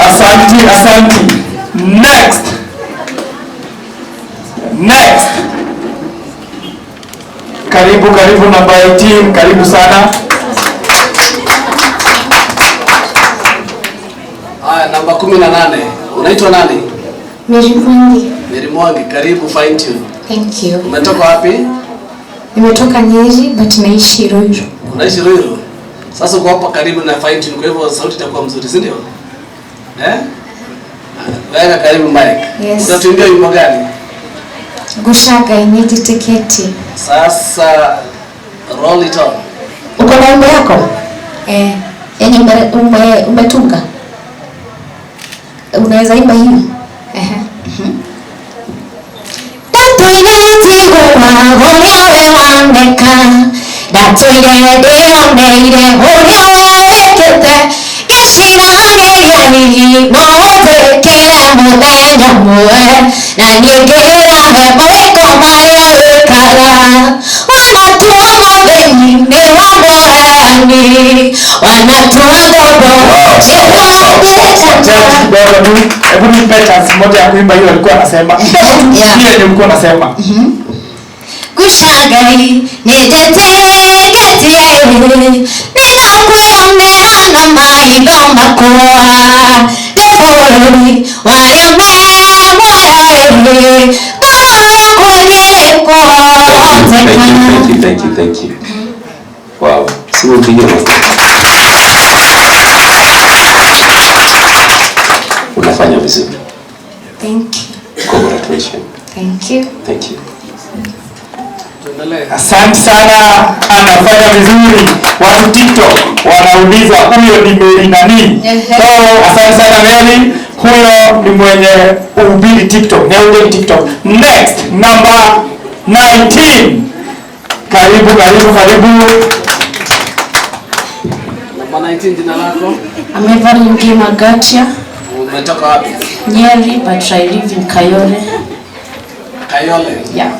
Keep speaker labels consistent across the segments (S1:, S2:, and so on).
S1: Asanti, asanti. Next. Next. Karibu, karibu namba 18, karibu sana.
S2: Haya, namba 18. Unaitwa nani?
S3: Mary Mwangi.
S2: Mary Mwangi, karibu Fine Tune.
S3: Thank you.
S2: Umetoka wapi?
S3: Nimetoka Nyeri but naishi Ruiru.
S2: Unaishi Ruiru? Sasa uko hapa karibu na Fine Tune, kwa hivyo sauti itakuwa mzuri, si ndio? Eh? Weka karibu mic.
S3: Yes.
S2: Utatuimbia wimbo gani?
S3: Gushaga yenyeji tiketi.
S2: Sasa roll it on.
S4: Uko na wimbo yako?
S3: Eh.
S4: Yenye umetunga? Unaweza imba hiyo?
S3: Ehe.
S1: Kidogo tu, hebu nipe chance moja ya kuimba hiyo alikuwa anasema. Hiyo ndio ulikuwa unasema.
S3: Kushagai nijetegetie ninakuonea na maitho makwa ndĩ bũrũri wa arĩa me muoyo ngoro yakwa nĩĩkũhoteka.
S5: Thank you, thank you, thank you. Wow. Si upige makofi. Unafanya vizuri.
S3: Thank you.
S5: Congratulations.
S3: Thank you.
S5: Thank you.
S1: Asante sana, anafanya vizuri. Watu TikTok wanauliza huyo ni Mary nani? So asante sana Mary, huyo ni mwenye uhubiri TikTok. Ni TikTok. Next number 19. Karibu, karibu, karibu.
S2: Namba 19, jina lako?
S6: I'm Evelyn Ngima Gatia.
S2: Umetoka wapi?
S6: Nyeri, but I live in Kayole.
S2: Kayole?
S6: Yeah.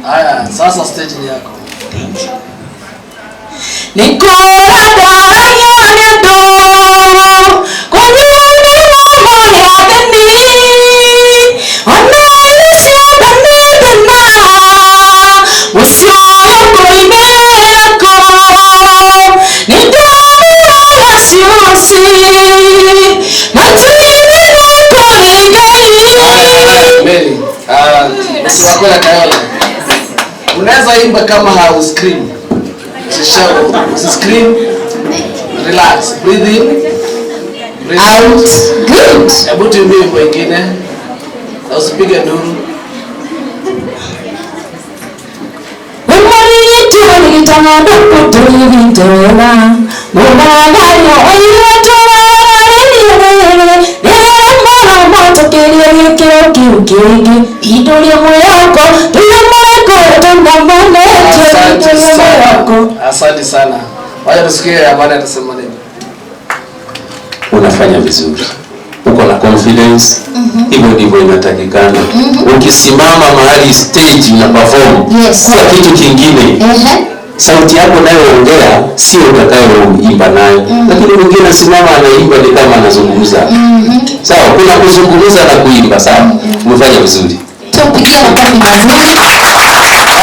S2: Haya, sasa stage ni yako.
S6: Thank you. Nikora dwaragio nĩ andũ, kũnyuo nĩ mũmo nĩ athĩni, ona irio ciothe nĩ thĩna, mũciĩ ũyũ ngũinĩra kũ, nĩndamũroga cuci, na njinĩre kũrĩ Ngai.
S2: Mary, mtu wako ya Kayole. Unaweza imba kama hau scream. Usishout, usiscream. Relax, breathe in, breathe
S4: out. Good.
S2: Hebu tuimbie wimbo ingine. Na usipige nduru. Asante sana. Asante sana. Wacha tusikie Amani atasema nini.
S5: Unafanya vizuri. Uko na confidence. Hivyo ndivyo inatakikana. Ukisimama mahali stage na perform, kuwa kitu kingine. Sauti yako nayoongea sio utakayoimba nayo. Lakini mwingine asimama anaimba ni kama anazungumza. Sawa, kuna kuzungumza na kuimba, sawa? Umefanya vizuri.
S4: Tupigie makofi mazuri.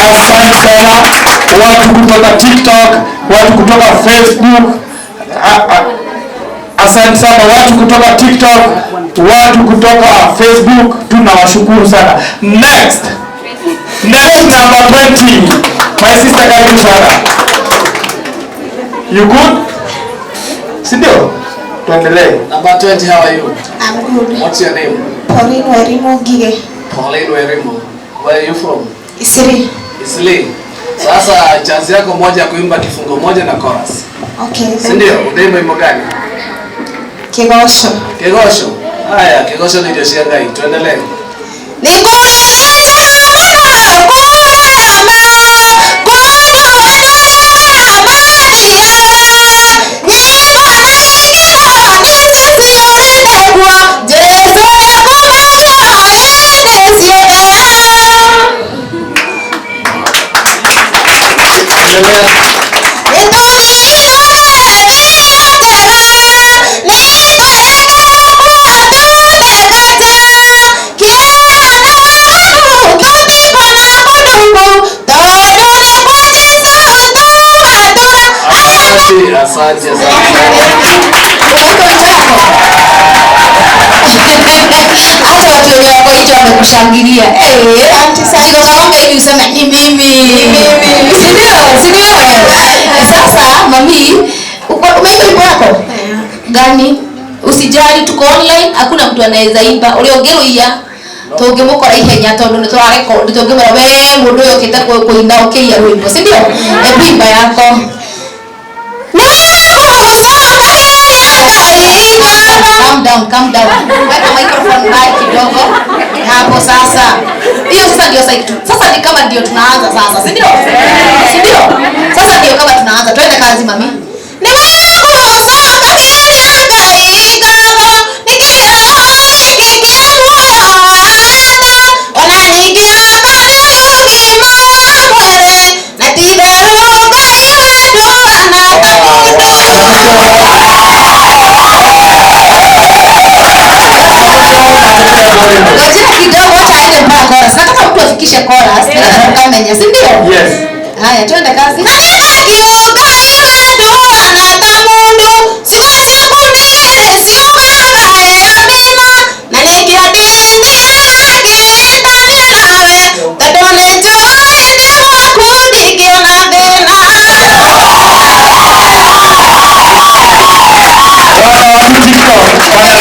S1: Asante sana watu kutoka TikTok, watu kutoka Facebook. Asante sana watu kutoka TikTok, watu kutoka Facebook, tunawashukuru sana. Next. Next number 20. My sister, karibu sana. You good? Si ndio? Tuendelee.
S2: Number 20, how are you?
S7: I'm good.
S2: What's your name?
S7: Pauline Wairimu Ngige.
S2: Pauline Wairimu. Where are you from?
S7: Isiri.
S2: Isili. Sasa chance yako moja ya kuimba kifungo moja na chorus.
S7: Okay.
S2: Si ndio? Unaimba wimbo gani?
S7: Kigosho.
S2: Kigosho. Haya, kigosho ni ndio Ngai. Tuendelee.
S4: Tunakushangilia. Jigongagonga hivi useme ni mimi. Si ndio? Si ni wewe? Sasa mami, umeimba wimbo wako? Gani? Usijali, tuko online, hakuna mtu anaweza imba. Uliongero iya tungimukora ihenya tondu ni turarekondi tungimwira we mundu uyu ukite kuina ukiiya rwimbo, si ndio? Hebu imba yako. Calm down, calm down. Weka microphone mbali kidogo. Hapo sasa. Hiyo sasa ndio sasa. Sasa ni kama ndio tunaanza sasa, si ndio? Si ndio? Sasa ndio kama tunaanza. Twende kazi mami. Ngojea kidogo, acha aende mpaka chorus. Nataka mtu afikishe chorus, nataka tukamenya, si ndio?
S1: Yes.
S4: Haya, twende kazi.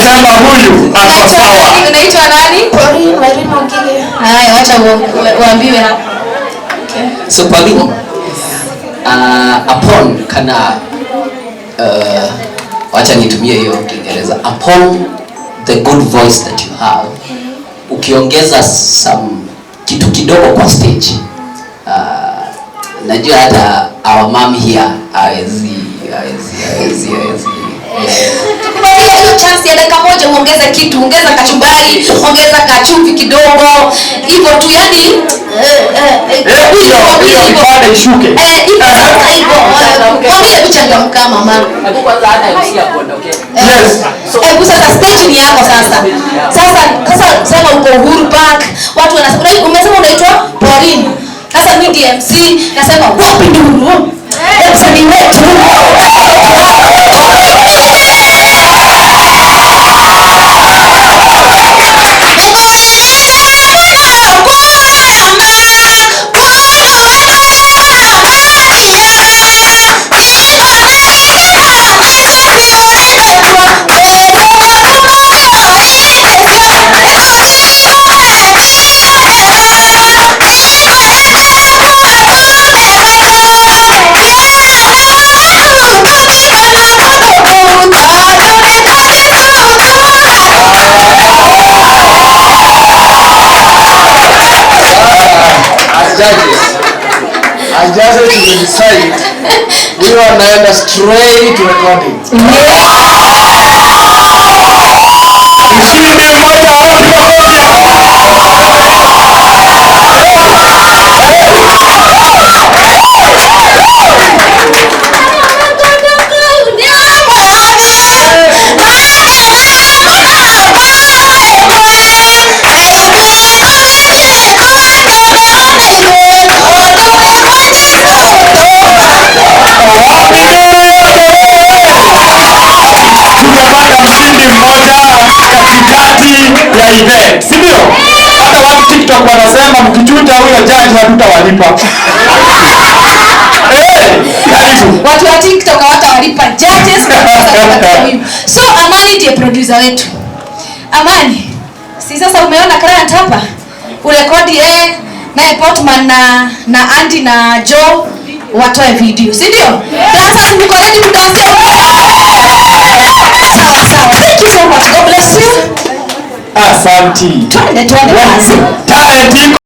S1: Wanasema huyu ako sawa.
S4: Unaitwa nani?
S3: Pauline Wairimu Ngige.
S4: Haya, wacha uambiwe hapa.
S8: So Pauline, upon kana wacha nitumie hiyo Kiingereza, upon the good voice that you have, ukiongeza some kitu kidogo kwa stage, najua hata our mom here hawezi.
S4: Tukupatie hiyo chance ya dakika moja uongeze kitu, ongeza kachumbari, ongeza kachumvi kidogo, hivyo tu yani.
S1: Hiyo ipande ishuke.
S4: Hivyo sasa hivyo. Mwambie kuchangamka mama.
S8: Hebu kwanza hata MC akuondokee.
S1: Yes.
S4: Hebu sasa stage ni yako sasa. Sasa sema uko Uhuru Park, watu wanasema umesema unaitwa Pauline. Sasa mimi ndiye MC nasema wapi nduru? MC ni wetu.
S2: As judges to decide, we wanaenda straight to recording.
S1: Mshindi mmoja wapi makofi? Tumepata mshindi mmoja katikati ya event, si ndio? Hata watu TikTok wanasema mkichuja huyo judge hatutawalipa. Karibu.
S4: Watu wa TikTok hawatawalipa judges. So Amani ndiye producer wetu. Amani, si sasa umeona client hapa? Urekodi naye Portman na Andy na Joe watoe video, si ndio? Dancers mko ready kudansia? Sawa sawa. Thank you so much. God bless you.
S1: Asante.
S4: Twende kazi.
S1: Talent iko.